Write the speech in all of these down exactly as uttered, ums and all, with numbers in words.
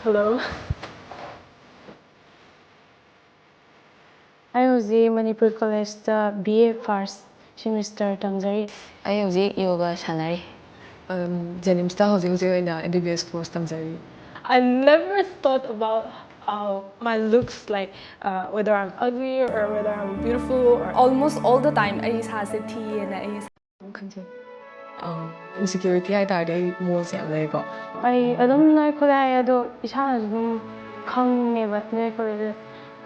Hello. ꯑꯩ ꯍꯧꯖꯤꯛ ꯃꯅꯤꯄꯨꯔ ꯀꯣꯂꯦꯖꯇ B A first semester ꯇꯝꯖꯔꯤ꯫ ꯑꯩ ꯍꯧꯖꯤꯛ ꯌꯣꯒꯥ ꯁꯥꯟꯅꯔꯤ꯫ ꯖꯦꯅꯤꯝꯁꯇ ꯍꯧꯖꯤꯛ ꯍꯧꯖꯤꯛ ꯑꯣꯏꯅ M B B S course ꯇꯝꯖꯔꯤ꯫ I never thought about uh, my looks, like uh, whether I'm ugly or whether I'm beautiful or almost all the time ꯑꯩ ꯏꯁꯥꯁꯦ ꯊꯤꯌꯦꯅ ꯑꯩ ꯏꯁꯥ ꯑꯗꯨꯝ ꯈꯟꯖꯩ꯫ Insecurity ꯍꯥꯏ ꯇꯥꯔꯗꯤ ꯑꯩ ꯃꯣꯜꯁꯦ ꯌꯥꯝ ꯂꯩꯀꯣ꯫ ꯑꯩ ꯑꯗꯨꯝ ꯅꯣꯏ ꯈꯨꯠꯂꯥꯏ ꯑꯗꯣ ꯏꯁꯥꯅꯁꯨ ꯑꯗꯨꯝ ꯈꯪꯉꯦꯕ ꯅꯣꯏ ꯈꯨꯠꯂꯥꯏꯗꯣ꯫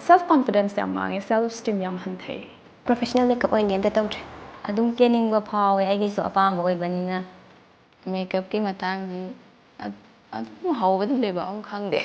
Self confidence ꯌꯥꯝ ꯃꯥꯡꯉꯦ, self esteem ꯌꯥꯝ ꯍꯟꯊꯩ꯫ Professional makeup ꯑꯣꯏꯅꯗꯤ ꯑꯝꯇ ꯇꯧꯗ꯭ꯔꯤ꯫ ꯑꯗꯨꯝ ꯀꯦꯅꯤꯡꯕ ꯐꯥꯎꯋꯦ, ꯑꯩꯒꯤꯁꯨ ꯑꯄꯥꯝꯕ ꯑꯣꯏꯕꯅꯤꯅ꯫ Makeupꯀꯤ ꯃꯇꯥꯡꯗꯤ ꯑꯗꯨꯝ ꯍꯧꯕꯗ ꯂꯣꯏꯕ ꯑꯃ ꯈꯪꯗꯦ꯫